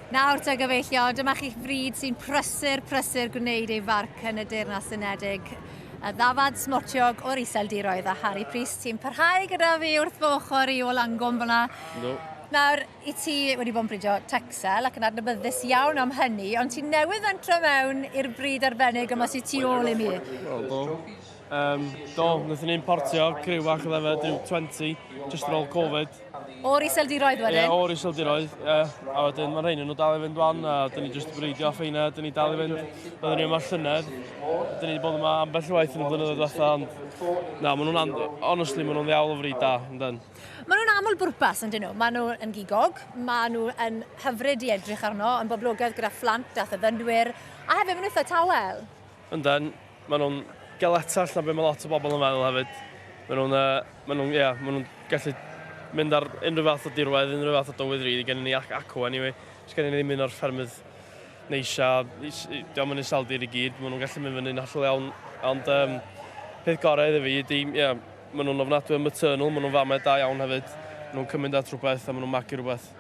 Nawr te gyfeillion, dyma chi fryd sy'n prysur, prysur gwneud ei farc yn y Deyrnas Unedig. Y ddafad smotiog o'r Iseldiroedd a Harry Priest sy'n parhau gyda fi wrth fy ochr i o Langwm fyna. Yndw. Nawr, i ti wedi bod yn bridio Texel ac yn adnabyddus iawn am hynny, ond ti newydd fentro mewn i'r bryd arbennig yma sy'n tu ôl i mi. Wel, do. Um, do, wnaethon ni importio criw bach o ddefed, rhyw 20, just ar ôl Covid. O'r Iseldiroedd wedyn? Ie, yeah, o'r Iseldiroedd, ie. Yeah. A wedyn mae rhain yn nhw dal i fynd wan, a dyn ni jyst breidio off heina, dyn ni dal i fynd. Oedden ni yma llynedd, dyn ni wedi bod yma ambell waith yn y blynyddoedd diwetha, ond na, maen nhw'n, honestly, maen nhw'n ddiawl o fryd da, yndyn. Maen nhw'n aml bwrpas, yndyn nhw. Maen nhw yn gigog, maen nhw yn hyfryd i edrych arno, yn boblogaidd gyda phlant a thyddynwyr, a hefyd maen nhw'n eitha tawel. Yndyn, maen nhw'n galetach na be mae lot o bobl yn feddwl hefyd. Maen nhw'n, uh, maen nhw'n, yeah, maen nhw'n gallu mynd ar unrhyw fath o dirwedd, unrhyw fath o dywydd rili, gennym ni ac acw anyway. Os gennym ni ddim un o'r ffermydd neisa, diolch yn iseldir i gyd, maen nhw'n gallu mynd fyny'n hollol iawn. Ond um, peth gorau iddo fi ydy, yeah, maen nhw'n ofnadwy o maternal, maen nhw'n famau da iawn hefyd. Maen nhw'n cymryd at rhywbeth a maen nhw'n magu rhywbeth.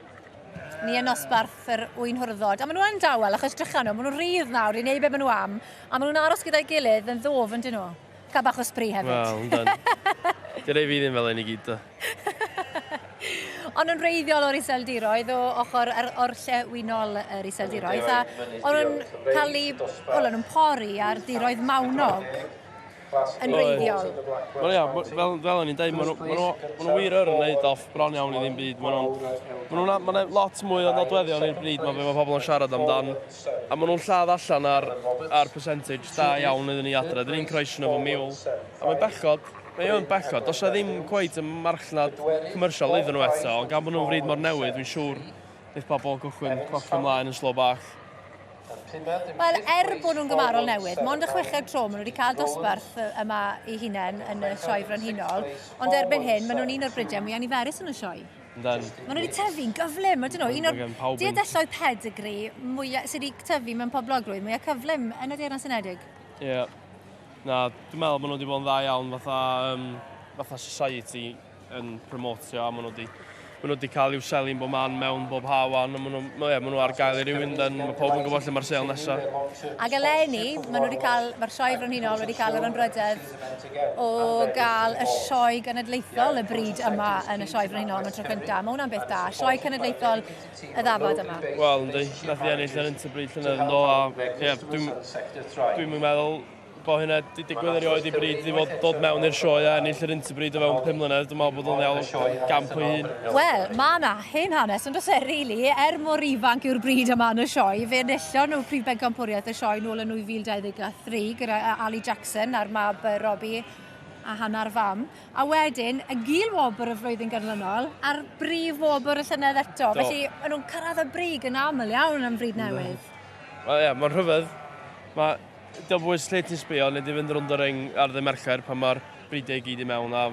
Ni yn nosbarth yr ŵyn hwrddod, a maen nhw yn dawel achos drycha nhw, maen nhw'n rhydd nawr i wneud be maen nhw am, a maen nhw'n aros gyda'i gilydd yn ddof yn dyn nhw. Cael bach o sbri hefyd. Wel, yndan. Di rei fi ddim fel un i gyd, do. Ond yn wreiddiol o'r Iseldiroedd, o ochr yr orllewinol yr Iseldiroedd, a o'n nhw'n cael eu, wel, o'n nhw'n pori ar diroedd mawnog yn wreiddiol. Wel ia, fel, fel o'n i'n dweud, maen nhw, ma nhw, ma nhw wir yr yn neud off bron iawn i ddim byd. Maen nhw'n, ma nhw'n, ma lot mwy o nodweddion i'r bryd mae be mae pobl yn siarad amdan. A maen nhw'n lladd allan ar, ar percentage da iawn iddyn ni adre. Dyn ni'n croesi nhw efo mule. A mae'n bechod, mae o'n bechod. Does 'na ddim cweit y marchnad commercial iddyn nhw eto, ond gan bod nhw'n fryd mor newydd, dwi'n siŵr wneith pobl gychwyn clocio ymlaen yn slo bach. Wel, er bod nhw'n gymarol newydd, mond y chweched tro maen nhw wedi cael dosbarth yma eu hunain yn y Sioe Frenhinol, ond erbyn hyn maen nhw'n un o'r bridiau mwyaf niferus yn y sioe. Yndan. Maen nhw wedi tyfu'n gyflym, ydyn nhw? Un o'r diadelloedd pedigree mwyaf, sydd wedi tyfu mewn poblogrwydd mwyaf cyflym yn y Deyrnas Unedig. Ie. Yeah. Na, dwi'n meddwl maen nhw wedi bod yn dda iawn fatha, um, fatha society yn promotio a maen nhw wedi maen nhw wedi cael i'w seli'n bob man mewn bob ha wan, a maen nhw, yeah, maen nhw ar gael i rywun, then mae pawb yn gwybod lle mae'r sêl nesaf. Ac eleni, maen nhw wedi cael, mae'r Sioe Frenhinol wedi cael yr anrhydedd o gael y sioe genedlaethol y bryd yma yn y Sioe Frenhinol am y tro cyntaf. Mae hwnna'n beth da. Sioe cenedlaethol y ddafad yma. Wel, yndi. Nath i ennill yr Interbreed llynedd yn do, a ie, dwi'n dwi meddwl bod hynna wedi digwydd erioed i bryd i fod dod mewn i'r sioe a ennill yr Interbreed o fewn 5 mlynedd. Dwi'n meddwl bod o'n iawn gamp o'i hun. Wel, mae yna hen hanes, ond oes e, really, er mor ifanc yw'r bryd yma yn y sioe, fe enillon nhw prif bencampwriaeth y sioe nôl yn 2023 gyda Ali Jackson a'r mab Robbie a hanner fam. A wedyn, y gil wobr y flwyddyn ganlynol, a'r brif wobr y llynedd eto. Do. Felly, maen nhw'n cyrraedd y brig yn aml iawn am fryd newydd. Wel ie, mae'n rhyfedd. Mae, diolch bwys lle ti'n sbio, neu di fynd rownd y ring ar dde Mercher pan mae'r bridiau i gyd i mewn, a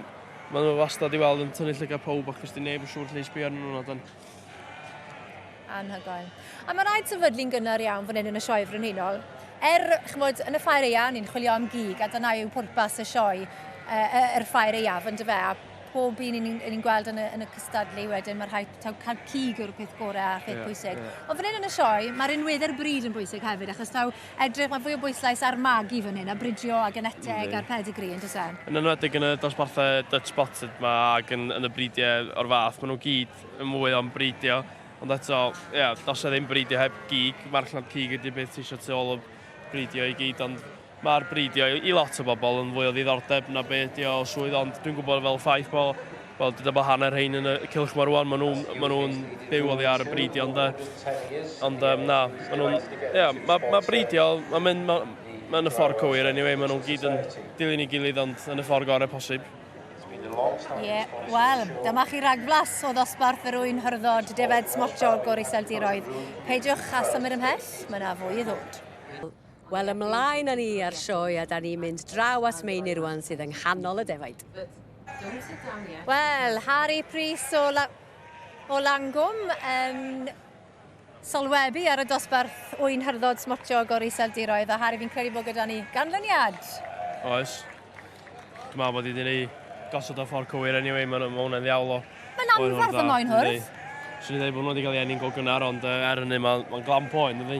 maen nhw wastad i weld yn tynnu llygad pawb achos di neb yn siŵr lle i sbio arnyn nhw. Dan. Anhygoel. A mae rhaid sefydlu'n gynnar iawn fan hyn yn y Sioe Frenhinol. Er, ch'mod, yn y ffair aeaf, ni'n chwilio am gig, a dyna yw pwrpas y sioe, yr ffair aeaf, yn dyfe, a pob un ni'n ni gweld yn y, yn y cystadlu wedyn, mae rhaid taw cael cig yw'r peth gorau a'r peth yeah, pwysig. Yeah. Ond fan hyn yn y sioe, mae'r unwedau'r bryd yn bwysig hefyd, achos taw edrych, mae fwy o bwyslais ar magu fan hyn, a bridio, a geneteg, a'r pedigree, yn does e? Yn enwedig yn y dosbarthau Dutch Spotted ma ac yn, yn y bridiau o'r fath, maen nhw gyd yn mwy o'n bridio. Ond eto, ie, yeah, does e ddim bridio heb gig, marchnad cig ydy beth ti eisiau tu ôl o bridio i gyd, ond mae'r bridio i lot o bobl yn fwy o ddiddordeb na be ydy o swydd, ond dwi'n gwybod fel ffaith bod wel, dyda bod hanner rhain yn y cylch ma rwan, maen nhw'n ma nhw byw oddi ar y bridio, ond, ond um, na, maen nhw'n, ie, yeah, mae ma bridio, mae'n mynd, ma, ma yn y ffordd cywir anyway, maen nhw'n gyd yn dilyn ei gilydd, ond yn y ffordd gorau posib. Ie, yeah, wel, dyma chi ragflas o ddosbarth yr ŵyn hyrddod defaid smotiog o'r Iseldiroedd. Peidiwch â symud ymhell, mae yna fwy i ddod. Wel, ymlaen â ni ar sioe a da ni'n mynd draw at Meinir rwan sydd yng nghanol y defaid. Wel, Harry Prys o, La o Langwm yn sylwebu ar y dosbarth ŵyn hyrddod smotiog o'r Iseldiroedd a Harry fi'n credu bod gyda ni ganlyniad. Oes. Dwi'n meddwl bod i wedi gwneud gosod o ffordd cywir anyway, mae'n ma hwnna'n ddiawl o. Mae'n anferth y moyn hwrdd. Swn i'n dweud bod nhw wedi cael ei eni'n go gynnar, ond er hynny mae'n ma glam poen, dydy.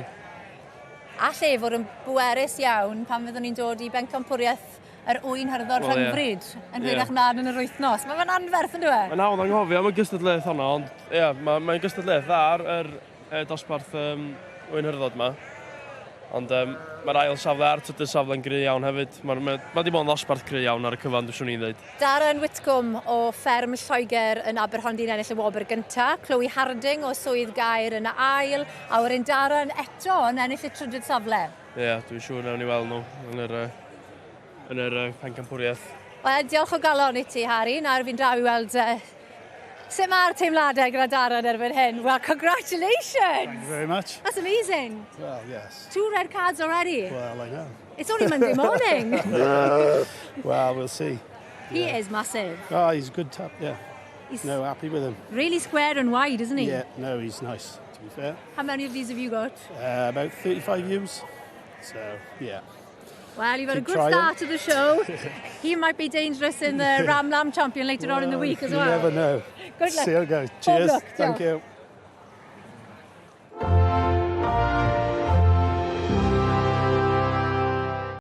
A lle fod yn bwerus iawn pan fyddwn ni'n dod i bencampwriaeth yr ŵyn hyrddod well, rhyngfryd yeah. yn hwyrach yeah. mlaen yn yr wythnos. Mae fe'n anferth yn dweud? Mae'n hawdd anghofio am y gystadleuaeth hwnna, ond ie, yeah, mae'n mae gystadleuaeth dda ar yr dosbarth ŵyn hyrddod yma. Ond mae'r ail safle a'r trydydd safle'n gry iawn hefyd. Mae ma, ma di bod yn ddosbarth gry iawn ar y cyfan, dwi'n siŵr ni'n dweud. Darren Whitcomb o Fferm Lloegr yn Aberhonddu'n ennill y wobr gyntaf, Chloe Harding o Swydd Gaer yn y ail, a wedyn Darren eto yn ennill y trydydd safle. Ie, yeah, dwi'n siŵr nawn ni weld nhw yn yr, yn yr pencampwriaeth. Wel, diolch o galon i ti, Harry. Nawr fi'n draw i weld sut mae'r teimladau gyda Darren erbyn hyn. Well, congratulations! Thank you very much. That's amazing. Well, yes. Two red cards already. Well, I know. It's only Monday morning. Well, we'll see. He is massive. Oh, he's a good tup, yeah. He's No, happy with him. really square and wide, isn't he? Yeah, no, he's nice, to be fair. How many of these have you got? About 35 ewes. So, yeah. Well, you've had a Keep good trying. start to the show. He might be dangerous in the Ram Lamb Champion later on in the week as well. You never know. Good luck. See how it goes. Pob Cheers. lwc, Thank diolch. you.